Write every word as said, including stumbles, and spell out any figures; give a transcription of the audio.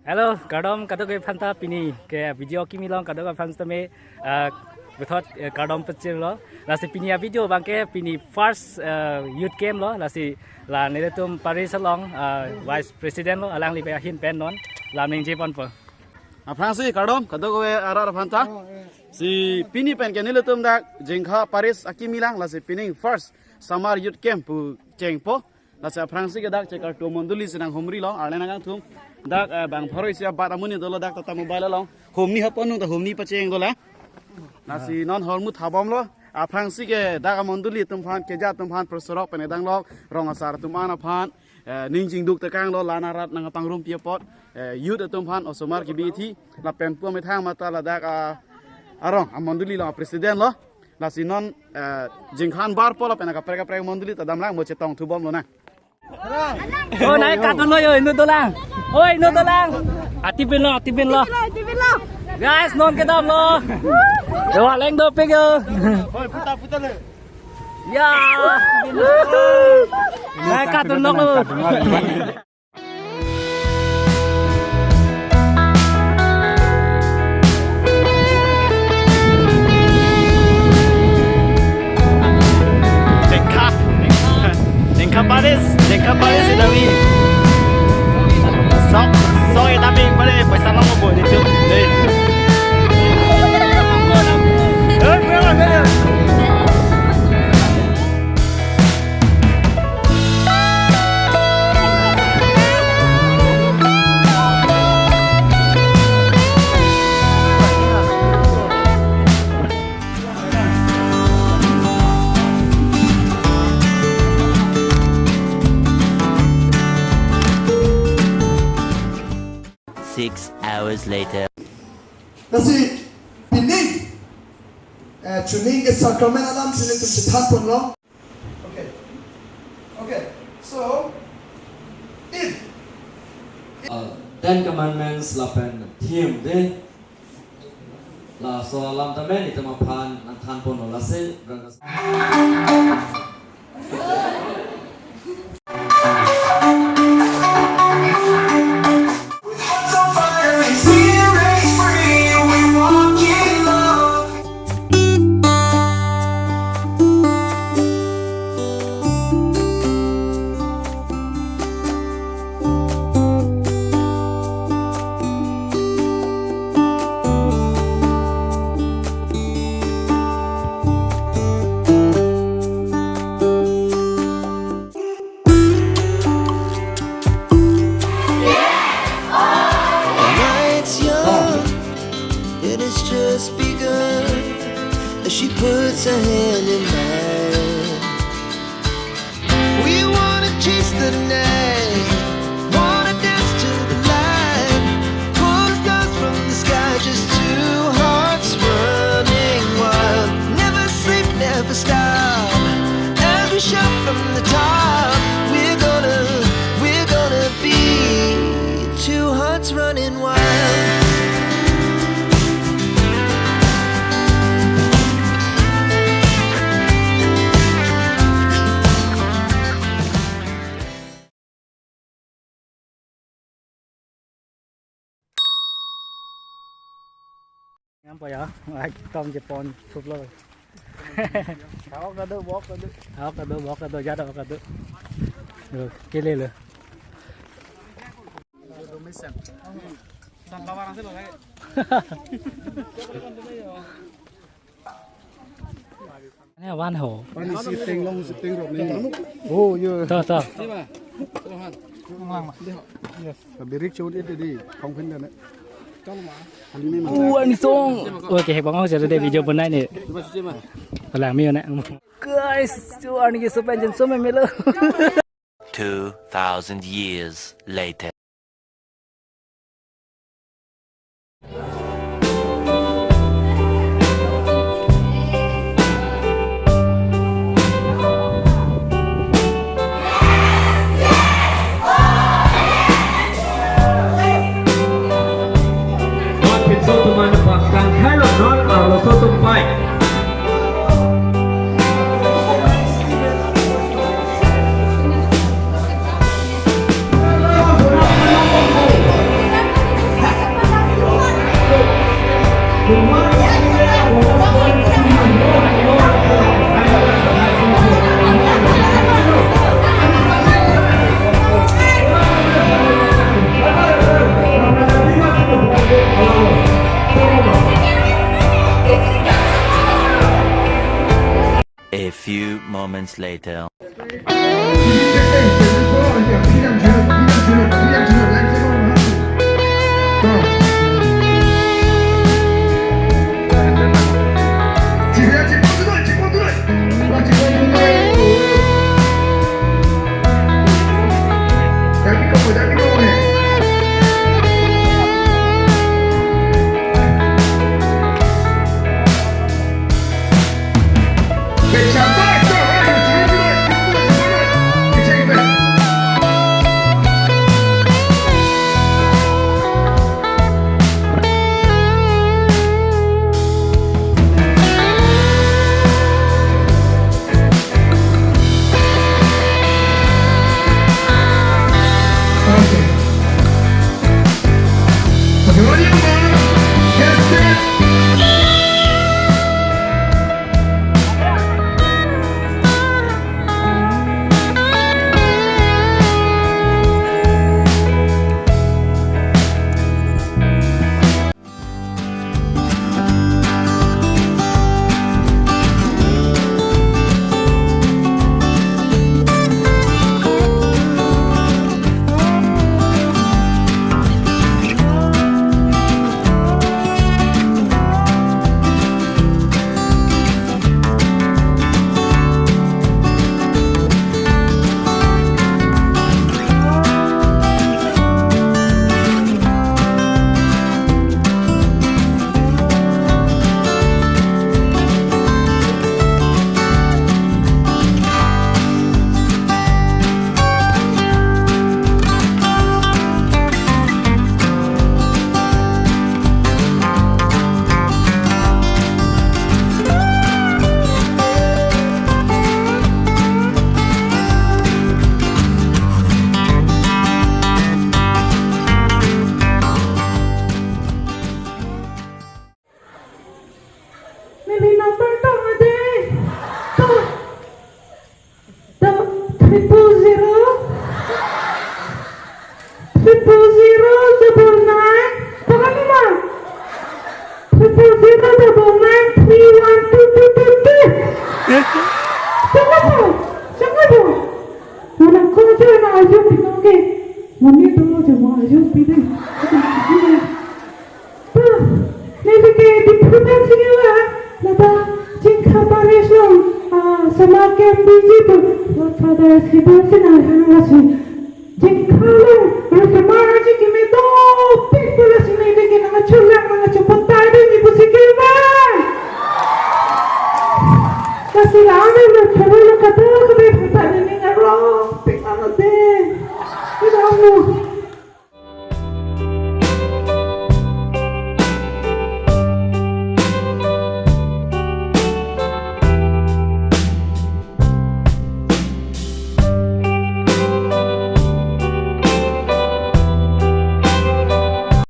Hello, kardom kadokave aphanta, pini ke video kimi along kadokave aphan sitame, ah, puthot, eh, kardom pachirlo. Lasi pini a-video abangke pini first, eh, youth camp lo. Lasi la nelitum parish along, ah, vice president lo, alangli pen ahin pen non lam ningjeponpo. Aphrangsi kardom kadokave arat aphanta. Si pini pen ke nelitum dak Jengkha parish akimi lang, lasi pining first summer youth camp pu chengpo. Lasi aphrangsi ke dak chekartu mondoli si nanghumrilo, arleng nangkangthum. Dak, eh, bang pharo isi abat amonit dolo dak Tata Mobile along. Humni hapon nung ta humni pacheng dolang. Lasi non hormu thabomlo. Aphrangsi ke dak amondoli atum aphan, keja atum aphan, persorok pen edanglok, rong asar atum an aphan, eh, ning chingduk tekanglo, la-an arat nangpangrumpji apot, eh, youth atum aphan osomar kebi thi, lapen pu amethang mate ladak, ah, arong amondoli along president lo. Lasi non, eh, Jengkha anbarpo lapen akaprek kaprek mondoli ta damlang, mo chetongthubomlonang. Oh, nai katun lo yo, inut dolang. Oh, inut dolang. Atipinlo, atipinlo. Tipinlo, tipinlo. Guys, non kedamlo. Yo, aleng dopik yo. Oi, puta, puta le. Ya. Nai katun lo. Jengkha. Jengkha parish, Jengkha parish idami. Sok, sok idami pare, paisa long bo itu. Dei. Six hours later. Lasi pini, eh, chuning ke sacrament alam si nelitum chethanponlo. Okay. Okay. So, if, uh, Ten Commandments lapen theme dei. Laso alam tame nelitum aphan nangthanponlo, lasi. The night's young, and it's just begun. As she puts her hand in mine, we wanna chase the night, wanna dance to the light. Pull the stars from the sky, just two hearts running wild. Never sleep, never stop. As we shout from the top, we're gonna, we're gonna be two hearts running wild. Ngampo ya, like, tom jepon, thuplo. Hawk kado, bok kado. Hawk kado, bok kado, jada kado. Yo, kele lo. Ini awan ho. Pani si tenglong si tengrok ni. Oh, yo. To, to. Birik chun itu di kongpin dan. Kali ini mana? Uh, anisong. Oke, bang, oh, jadi video pernah ini. Coba cuci mah. Alang mi na. Guys, tu arni keso penjen so memelo. Two thousand years later. Non pinso atum aphan pasang hello non arloso atum pai. moments later. Neli number tang ade. To. To, triple zero. Triple zero double nine. Tang ade ma? Triple zero double nine three one two two two two. Siapa tu? Siapa tu? Mana kau tu na aju pinong ke? Muni tu je ma aju pinong. To, neli ke Diphu pen si ke va, ladak Jingkha parish along, ah, summer camp biji pu, Lord Father Sibu si nang hang lasi. Jingkha along, ru summer aji keme dopik pu lasi neli ke nang chulak nang chupotai dei ni pu si ke va. Lasi la ame lo thero lo kato kabe phuta ni nang arong pik nang ade. Ida lo.